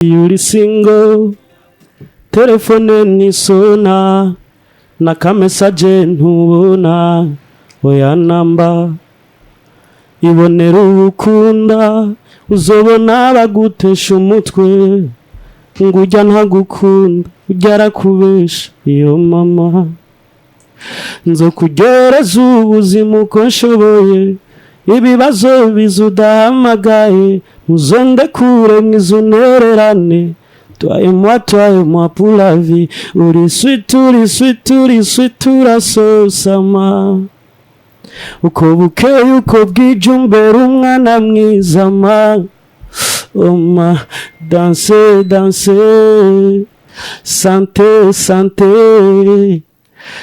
Uri single, telefone nisona na ka message ntubona, oya namba. Ibonera ubukunda, uzobona bagutesha umutwe ngo ujya ntagukunda, ujya arakubesha. Iyo mama nzokuryohereza ubuzima uko nshoboye, ibibazo biza udahamagaye, uzondekure mwizunererane. Toi et moi, toi et moi pour la vie. Uri sweet, uri sweet, uri sweet, urasosama. Uko bukeye uko bwije umbera umwana mwiza ma. Oh ma, danse, danse, santé, santé,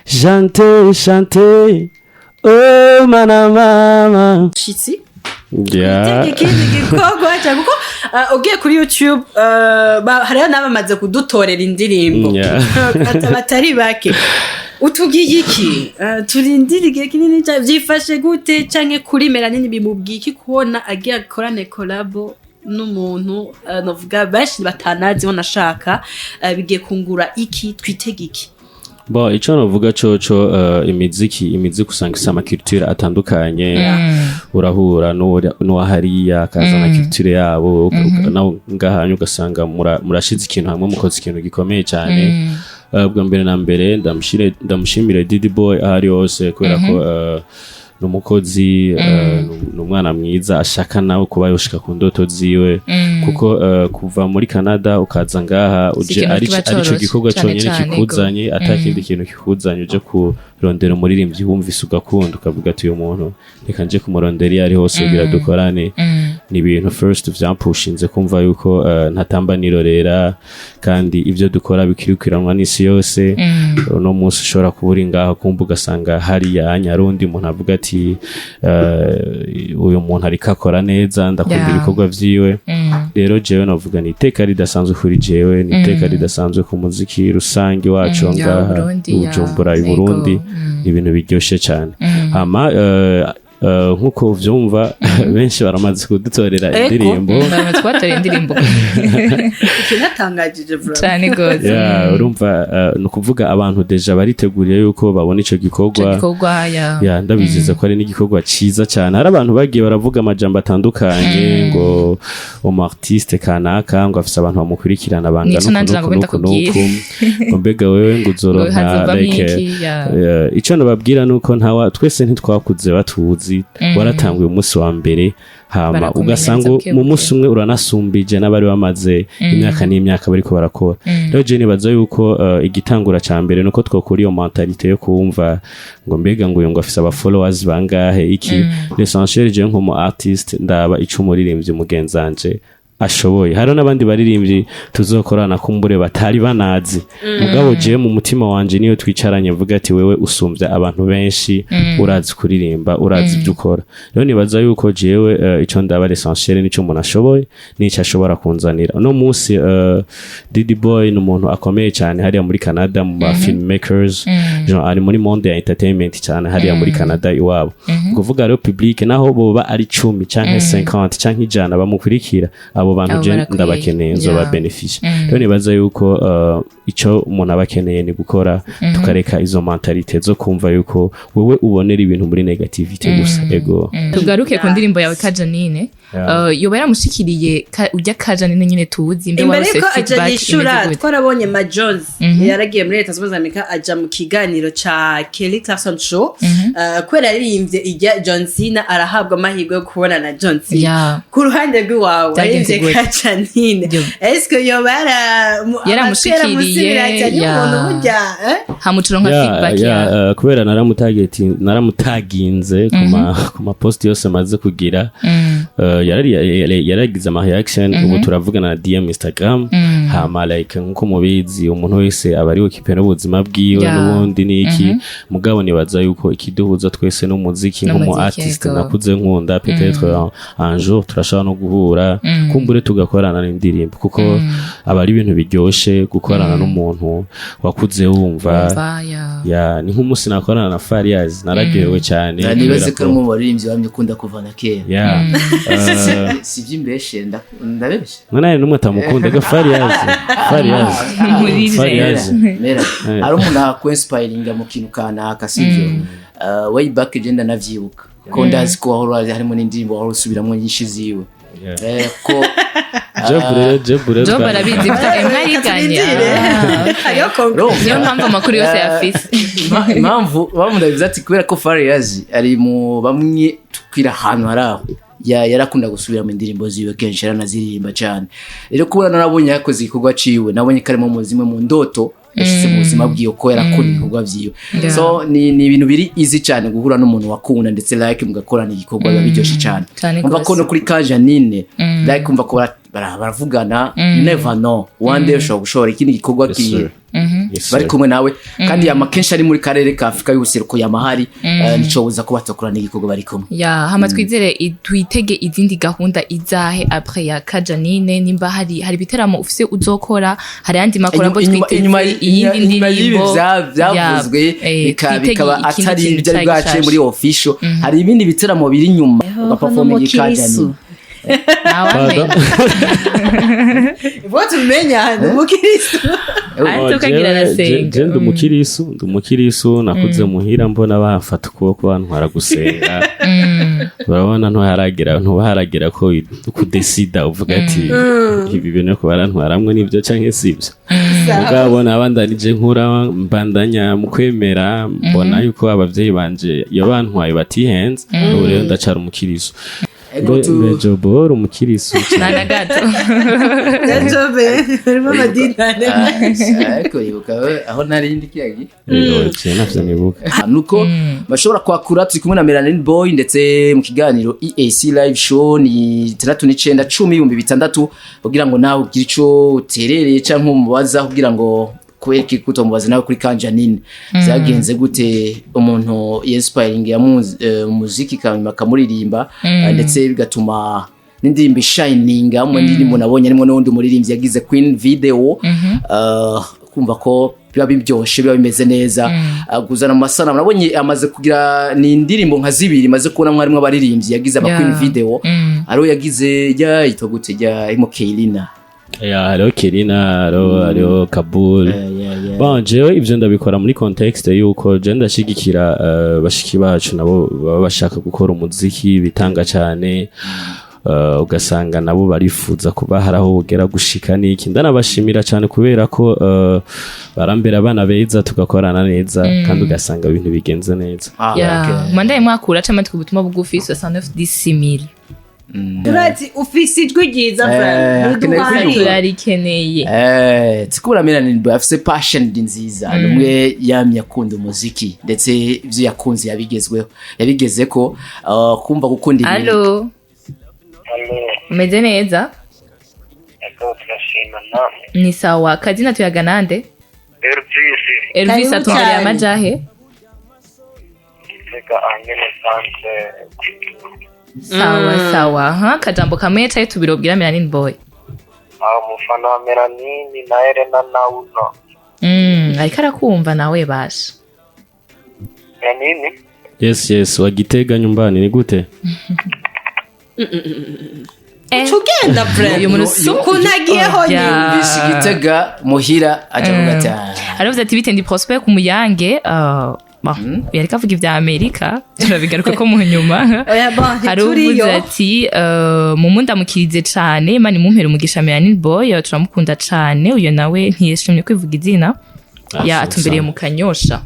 chante, chante, oh mana mama. Shitsi. Yeah. Ikindi gikorwa cyane kuko ugiye kuri YouTube, hariho n'abamaze kudutorera indirimbo batari bake. Utubwiye iki? Turindire igihe kinini cyane? Byifashe gute? Canke kuri Melanine bimubwiye iki kubona agiye akorane collabo n'umuntu, novuga benshi batanazi nashaka, bigiye kungura iki? Twitege iki? Bon, ico novuga coco, imiziki usanga ifise ama culture atandukanye. Urahura n'uwa hariya akazana culture yabo, nawe ngahanya ugasanga murashize ikintu hamwe, mukoze ikintu gikomeye cyane. Bwa mbere na mbere ndamushimire Didi Boy aho ari hose, kubera ko ni umukozi, ni umwana mwiza ashaka nawe kuba yoshika ku ndoto ziwe, kuko kuva muri Canada ukaza ngaha uje ikintu ari kiba arico coroshe, gikorwa cane conyene cane, kikuzanye, ata kindi kintu kikuzanye, uje kurondera umuririmbyi wumvise ugakunda, ukavuga ati: "Uyu muntu reka nje kumurondera iyo ari hose kugira dukorane." Ni ibintu first vyampushinze kumva yuko ntatamba nirorera, kandi ibyo dukora bikirikiranwa n'isi yose. Uno munsi ushobora kuba uri ngaho, kumva ugasanga hariya nyarundi umuntu avuga ati: "Uyu muntu ariko akora neza, ndakunda ibikorwa vyiwe." Rero jewe navuga ni iteka ridasanzwe kuri jewe, ni iteka ridasanzwe ku muziki rusange wacu ya ngaha Burundi, i Bujumbura, i yego, Burundi. Ni ibintu biryoshe cyane. Hama nkuko uvyumva, benshi baramaze kudutorera indirimbo. Bamaze kubatorera indirimbo. Ikinatangajije vraiment. Cyane gose. Yeah, urumva, ni ukuvuga abantu déjà bariteguriye yuko babona ico ico gikorwa. Gikorwa ya Ya, ndabizeza ko ari n'igikorwa ciza cyane. Hari abantu bagiye baravuga amajambo atandukanye ngo umu artiste kanaka ngo afise abantu bamukurikirana bangana Nico nanje uku nagomba n'uku n'uku, ndakubwira. ngo mbega wewe ngo uzoronka hazovamwo like, iki, ya. Ico nababwira nuko ntawa twese ntitwakuze batuzi. Waratanguye umunsi wa mbere, hama Barakumenyereza ugasanga buke mu buke. munsi umwe uranasumbije n'abari bamaze imyaka n'imyaka bariko barakora. Rero je nibaza yuko igitangura ca mbere nuko twokura iyo mentalité yo kumva ngo mbega ngo uyu ngo afise aba followers bangahe iki. L'essentiel, je nk'umu artiste ndaba ico umuririmbyi mugenzanje ashoboye. Hariho n'abandi baririmbyi tuzokorana kumbure batari banazi, mugabo jewe mu mutima wanje niyo twicaranye mvuga ati: "Wewe usumvya abantu benshi, urazi kuririmba, urazi ibyo ukora." Rero nibaza yuko jewe ico ndaba l'essentiel nico umuntu ashoboye nico ashobora kunzanira. Uno munsi Didi Boy ni umuntu akomeye cyane hariya muri Canada mu ba filmmakers, genre ari muri monde ya entertainment cyane hariya muri Canada iwabo. Kuvuga rero public, naho boba ari 10 canke 50 canke 100 bamukurikira, abo bantu Abo je barakwiye. ndabakeneye, nzoba bénéfice. Rero nibaza yuko ico umuntu aba akeneye ni gukora, tukareka izo mentalité zo kumva yuko wewe ubonera ibintu muri négativité gusa. Ego. Tugaruke ku ndirimbo yawe Kajanine. Yoba yaramushikiriye ujya Kajanine nyine tuzi mbe Imbere warose yuko aja feedback yishura, imeze gute? Twarabonye Ma Jones yaragiye muri Leta Zunze Ubumwe za Amerika, aja mu kiganiro ca Kelly Clarkson Show. Kubera yaririmbye ijya John Cena, arahabwa amahirwe yo kubona na John Cena. Ku ruhande rw'iwawe Byagenze waririmbye gute? Kajanine, eske yoba Yaramushikiriye, yaramusubira umuntu burya, eh? Hamuciro nka feedback ya Kubera naramutaginze ku ma post yose maze kugira, yaragize ama reaction. Ubu turavugana na DM Instagram. Hama like nkuko mubizi, umuntu wese aba ari occupé n'ubuzima bwiwe n'ubundi niki. Mugabo nibaza yuko ikiduhuza twese n'umuziki, nk'umu N'umuziki, artist yego. nakuze nkunda, peut-être un jour turashobora no guhura kumbure. Kumbure tugakorana n'indirimbo, kuko aba ari ibintu biryoshe gukorana n'umuntu wakuze wumva. Umva, ya. Ya, ni nk'umunsi nakorana na Fariaz, nararyohewe cyane. Nibaze kubera ko ari umwe mu baririmbyi bamye ukunda kuva na kera. Ya. Si iby'imbeshe, ndabeshe? None n'umwe atamukunda ga Fariaz, Fariaz. Muri Fariaz. Mera hari umuntu akwinspiringa mu kintu kanaka, sibyo? Way back je ndanavyibuka ko ndazi ko wahora harimo n'indirimbo wahora usubiramwo nyinshi ziwe. Ko Job rero, Job rero. Job arabizi, mwariganye. Ah, okay. Hariho Urumva? Niyo mpamvu amakuru yose yafise. Impamvu ndabivuze ati kubera ko Fariaz ari mu bamwe tukwira ahantu hari aho yarakunda gusubira mu ndirimbo ziwe kenshi, yaranaziririmba cyane. Rero kubona narabonye yakoze igikorwa ciwe, nabonye ko arimo mu zimwe mu ndoto yashyize mu buzima bwiwe, ko yarakunda ibikorwa vyiwe. So ni ibintu biri easy cyane guhura n'umuntu wakunda, ndetse like mugakorana igikorwa, biba biryoshye cyane. Cane Umva ko gose. no kuri Kajanine, like umva ko baravugana, you never know, one day ushobora gushobora ikindi gikorwa Yes, ki sir. Yes, bari sir. kumwe nawe, kandi yama kenshi ari muri karere ka Afurika y'ubuseruko, yama hari nicobuza ko batakorana igikorwa bari kumwe. Ya, hama twizere twitege izindi gahunda izahe après ya Kajanine? Nimba hari ibiteramo ufise uzokora, hari andi ma collabo twiteze, iyindi Inyuma y'ibi ndirimbo? byavuzwe Ya, twitege bikaba ikindi atari kintu byari cari bwaciye gishasha. muri official, hari ibindi biteramo biri inyuma ugaperforminga N'umukirisu. Kajanine. Ntawamenya. Ubwo tumenya ni umukirisu. Ariko ukagira arasenga. Je ndi umukirisu, ndi umukirisu. Nakuze muhira mbona bamfata ukuboko bantwara gusenga. Urabona ntuharagira, ntubaharagera ko kudesida uvuga ati ibi bintu ko barantwaramwo nibyo canke sibyo. Mugabo nabandanije nkura, mbandanya mu kwemera, mbona yuko abavyeyi banje iyo bantwaye batihenze. Ubu rero ndacara umukirisu. Ego. Mbe Jobo uri umukirisu? Nta na gato. Jobe harimo amadini ane. Ariko ibuka we, aho nari ndi kiyagi. Rero je navyo nibuka. Nuko bashobora kwakura. Turi kumwe na Melanin Boy ndetse mu kiganiro EAC Live Show, ni 69 10 6000, kugira ngo nawe ugire ico uterereye canke umubaza, kugira ngo kubera iki kutomubaza nawe kuri Kanjanine byagenze gute, umuntu inspiring ya muziki kanyuma akamuririmba, ndetse bigatuma n'indirimbo ishininga mu ndirimbo nabonye harimo n'uwundi muririmbyi yagize Queen Video. Kumva ko biba biryoshe, biba bimeze neza. Kuzana amasanamu nabonye amaze kugira ni indirimbo nka zibiri maze kubona harimo abaririmbyi yagize ama Queen Video. Hariho yagize rya yitwa gute, rya harimo Keilina. Ya, hariho Kirina, hariho Kabul. Yeah. Bon, jewe ivyo ndabikora muri contexte yuko je ndashigikira bashiki bacu nabo baba bashaka gukora umuziki, bitanga cyane, ugasanga nabo barifuza kuba hari aho bugera gushika niki. Ndanabashimira cyane kubera ko barambera abana beza, tugakorana neza, kandi ugasanga ibintu bigenze neza. Ah, Ya. okay. Mandaye mwakura cyangwa twubutumwa bugufi 69 10000. Turazi ufise ijwi ryiza. Akeneye Frank. kwiyumva. Turarikeneye. Tukubona Melanin Boy afise passion nziza, ni umwe yamye akunda umuziki, ndetse ivyo yakunze yabigezweho, yabigezeko. Kumva gukunda ibintu. Allo? Allo. Umeze neza? Ego, turashima, namwe? Ni sawa. Kazina tuyaga nande? Elvis. Elvis. Karibu Atumbereye cyane. amajahe? Gitega ahanyene sanze. Sawa sawa, ha kajambo kamwe caye tubiri ubwira Melanin Boy. Aho umufana wa Melanini na Elena Nauno. Ariko arakumva nawe basha. Melanini. Yes, wa Gitega nyumbani ni gute? Ugenda Frank. Uyu muntu si ukuntu agiyeho nyine. Yumvise Igitega muhira aja kuvuga ati "Ah." Aravuze ati bite, ndi Prosper ku Muyange. Bon, yariko avuga ibya Amerika, turabigaruka ko mu nyuma. Oya, bon, Hari ntituriyo. uvuze ati mumundamukirize cane, Imana imumpere umugisha Melanin Boy, turamukunda cane. Uyo nawe ntiyishimye kwivuga izina. Ah, Ya, sawa, atumbereye sawa. mu Kanyosha.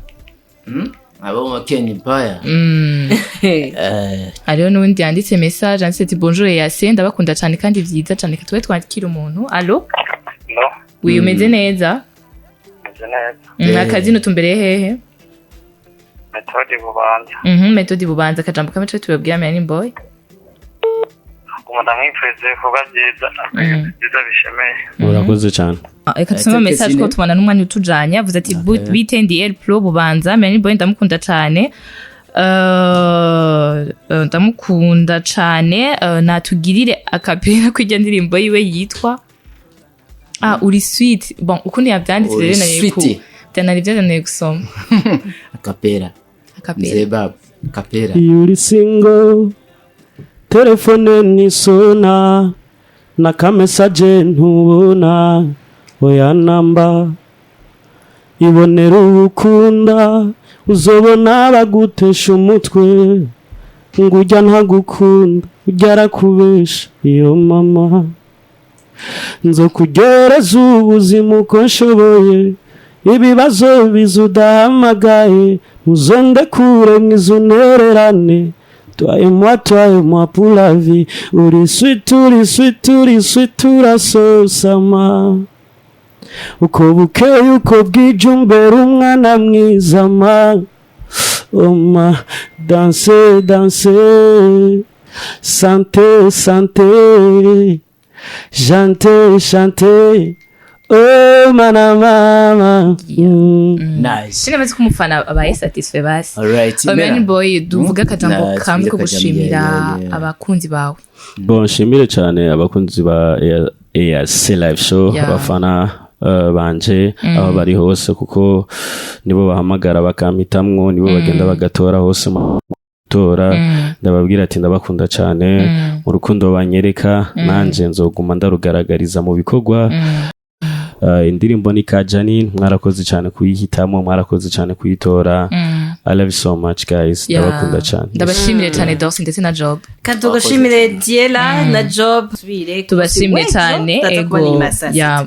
Abo mu Ken Empire. Hariho n'uwundi yanditse message, yanditse ati bonjour Yase, ndabakunda cane kandi vyiza cane. Tube twakira umuntu. Allo? No. Wiyo, umeze neza? Meze neza. Akazina utumbereye hehe? Metode Bubanza. Metode Bubanza, akajambo kamwe cyo tubabwira Melanin Boy. Umuntu amwifuriza ibikorwa byiza, byiza bishemeye. Urakoze cyane. Ah, reka tusome Take message ko Sine. tubona n'umwanya utujanye. Avuze ati bite, ndi El Pro Bubanza, Melanin Boy ndamukunda cane. Ndamukunda cane. Natugirire a cappella kw'irya ndirimbo yiwe yitwa Uri Sweet. Bon, ukuntu yavyanditse Uri rero nari ku Sweet. byanari byananiye gusoma. A cappella. A cappella. Mzee baba, a cappella. Iyo uri single, telefone ntisona na ka message ntubona, oya namba. Ibonera ubukunda, uzobona bagutesha umutwe ngo ujya ntagukunda, ujya arakubesha. Iyo mama nzokuryohereza ubuzima uko nshoboye, ibibazo biza udahamagaye, uzondekure mwizunererane. Toi et moi, toi et moi pour la vie. Uri sweet, uri sweet, uri sweet, urasosama. Uko bukeye uko bwije umbera umwana mwiza ma. Oma, danse, danse, santé, santé, chante, chante. Oh, mana mama. Nice. Sinamaze ko umufana abaye satisfait basi. Alright. Melanin Boy, duvuge akajambo Nah, kamwe ko tuvuge akajambo, gushimira yeah. abakunzi bawe. Bon, nshimire cyane abakunzi ba EAC Live Show, abafana banje aho bari hose, kuko nibo bahamagara bakampitamwo, nibo bagenda bagatora hose mu matora. Ndababwira ati ndabakunda cyane. Mu rukundo banyereka, nanje nzoguma ndarugaragariza mu bikorwa. Indirimbo ni Kajanin, mwarakoze cyane kuyihitamo, mwarakoze cyane kuyitora. I love you so much, guys. Ndabakunda cyane. Ndabashimire cyane, Dorcy ndetse na Job. Kandi tugushimire, Diela na Job. Tubire Tubashimire cyane. ego Ego ya.